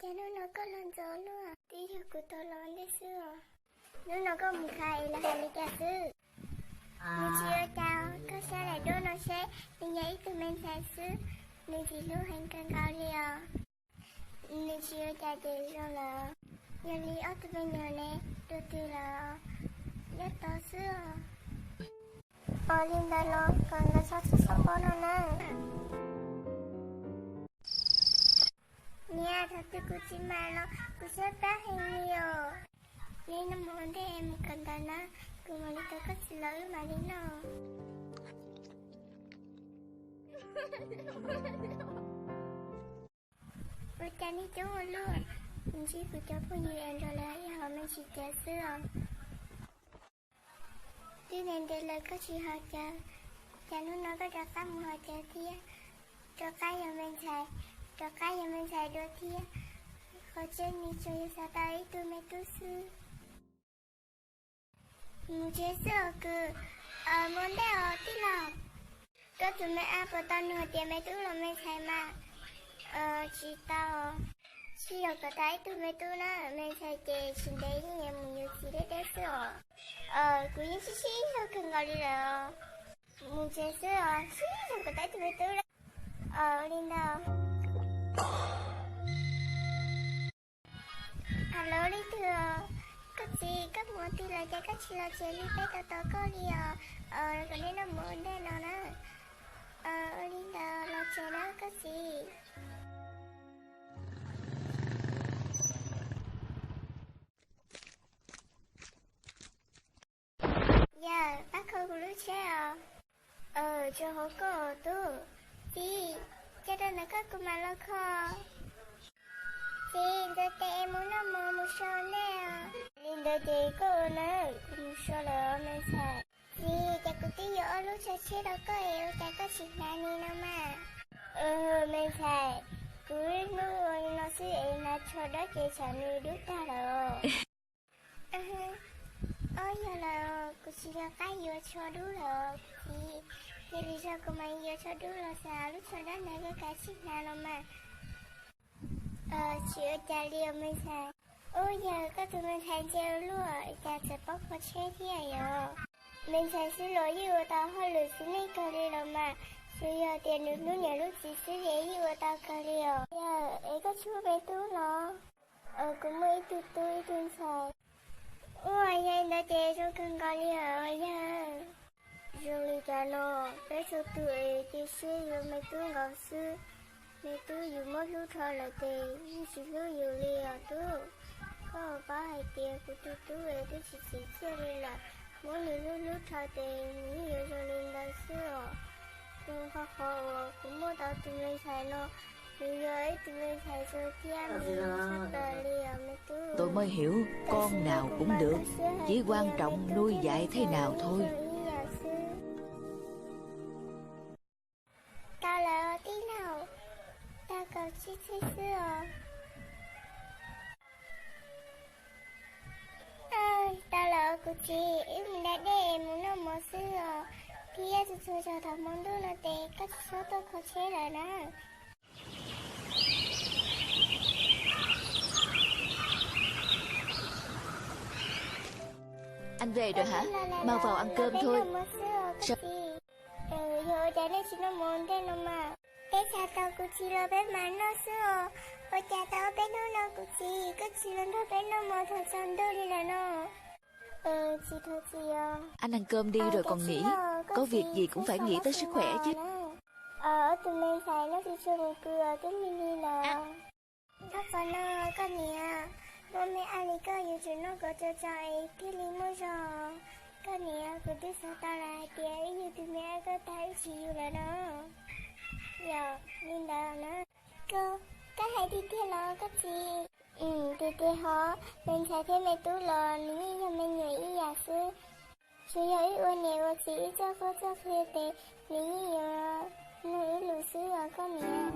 Cas hnub no koj los ntxov luaj? Twb yog kuv tau los ntej xwb os. Hnub no koj mus khav es los hais li cas xwb? Nws tsis ua cas, koj saib daim duab no seb nws yog ib tug me ntxhais xwb, nws tsis hlub heev kawg nkaus li os. Nws tsis ua cas ces zoo lawm. Yog li ob tug me nyuam ne, dua twg lawm? Nyob tod xwb os. Ua li ntawd los kom nkawd txhob txhawj txhob pob no na. Niam, thaum twg kuv txiv mam los kuv siab pab heev li os. Neb noj mov ua ntej mus kawm ntawv na, kuv mam li tuav koj txiv los wb mam li noj. Ua cas nej coob ua luaj, ntsib kuv cov phooj ywg es nrog lawv ib hom me ntsis tiav xwb os. Twb ntev ntev lawm koj tsis ho caw, cas hnub no koj rov qab mus ho caw thiab? Rov qab yog me ntxhais, rov qab yog me ntxhais dua thiab. Qhov tseeb nws tsuas yog xav tau ib tug me tub xwb. Mus tsev xwb os kwv. Mus ntej os tij laug. Koj tus me ab puas tau nug tias me tub los me ntxhais mas? Tsis tau. Sib zog kom tau ib tug me tub na, me ntxhais ces tsis ntev yeej yuav mus yuav txiv deb deb xwb os. Kuv yeej sib sib zog kawg nkaus li lawm. Mus tsev xwb os, sib zog kom tau ib tug me tub na. Ua li ntawd. Hello Leej Twg, koj txiv, koj mus twg lawm cas koj tsis los tsev li, peb tos tos koj li os. Kom nej noj mov ua ntej no na. Ua li ntawd los tsev na koj txiv. Yawm, pab kho kuv lub tsheb os. Tsuas hauv koj tub. Txiv, cia rau ntawm koj kuv mam los kho. Txiv, ntxuav tes es mus noj mov mus so ntej os. Li ntawd ces koj ua na, kuv mus so lawm os me ntxhais. Txiv, cas kuv twb yuav ob lub tsho tsheb rau koj es ua cas koj tsis hnav li no mas? Me ntxhais, kuv ib hnub ua li no xwb es hnav tsho dawb ces tsam nws dub tag lawm os. Ob, yog lawm, kuv tsis nco qab yuav tsho dub lawm os txiv. Cia li tso kuv mam yuav tsho dub los xwb, lub tsho dawb ntawd koj kav tsij hnav los mas. Tsis ua cas li os me ntxhais. Ub, yawg, koj tus me ntxhais ntse ua luaj, cas txawm paub kho tsheb thiab yom? Me ntxhais xwb los yeej ua tau hauj lwm xwb nej kawg li los mas, tsuas yog tias nws hlub niam hlub txiv xwb ces yeej ua tau kawg li os. Yawg, es koj tsis muaj me tub los? Kuv muaj ib tug tub ib tug ntxhais. Ua, yog li ntawd ces zoo kawg nkaus li os yawg. Zoo li cas no, peb txhua tus es cia siab yuav me tub nkaus xwb. Me tub yus muab hlub rho lawm ces yeej tsis hlub yus li os tub. Koj paub hais tias kuv tus tub es twb tsis txim txiaj li lawm, muab nws hlub hlub rho ces nws yeej yuav zoo li ntawd xwb os. Rau qhov qhov uas kuv muaj tau tus me ntxhais no, nws yog ib tug me ntxhais zoo thiab nws tshaj plaws li os me tub. Tôi mới hiểu con nào cũng được, chỉ quan trọng nuôi dạy thế nào thôi. Tau lawm tij laug, tau kaum tsib txhiab xwb os. Tau lawm kuv txiv, wb mus da dej mus noj mov xwb os, thiab txhua txhua zaus thaum hmo ntuj no ces koj tsis txhob tuaj kho tsheb lawm na. Anh về rồi hả? Mau vào ăn cơm thôi. Yog ua cas nej tsis noj mov ntej no mas? Peb xav tos kuv txiv los peb mam noj xwb os. Ua cas tau ob peb hnub no kuv txiv koj tsis los nrog peb noj mov thaum tsaus ntuj li lawm no? Txiv, thov txiv os. Anh ăn cơm đi rồi còn nghỉ. Có việc gì cũng phải nghĩ tới sức khỏe chứ. Ob tug me ntxhais no tsis tshua mus pw os, twb lig lig lawm. Thov qhov no koj niam, muaj me ab li koj yuav tsum noj kom tau tso es thiaj li muaj zog. Koj niam, kuv twb xav tau lawm hais tias wb yug tus me ab koj tag wb tsis yug lawm no. Yog li ntawd na. Koj, koj hais tiag tiag los koj txiv? Tiag tiag hov, me ntxhais thiab me tub los nws yeej yog me nyuam ib yam xwb. Tsuas yog wb ua niam ua txiv wb txawj qhuab txawj qhia ces nws yeej yuav mloog wb lus xwb os koj niam.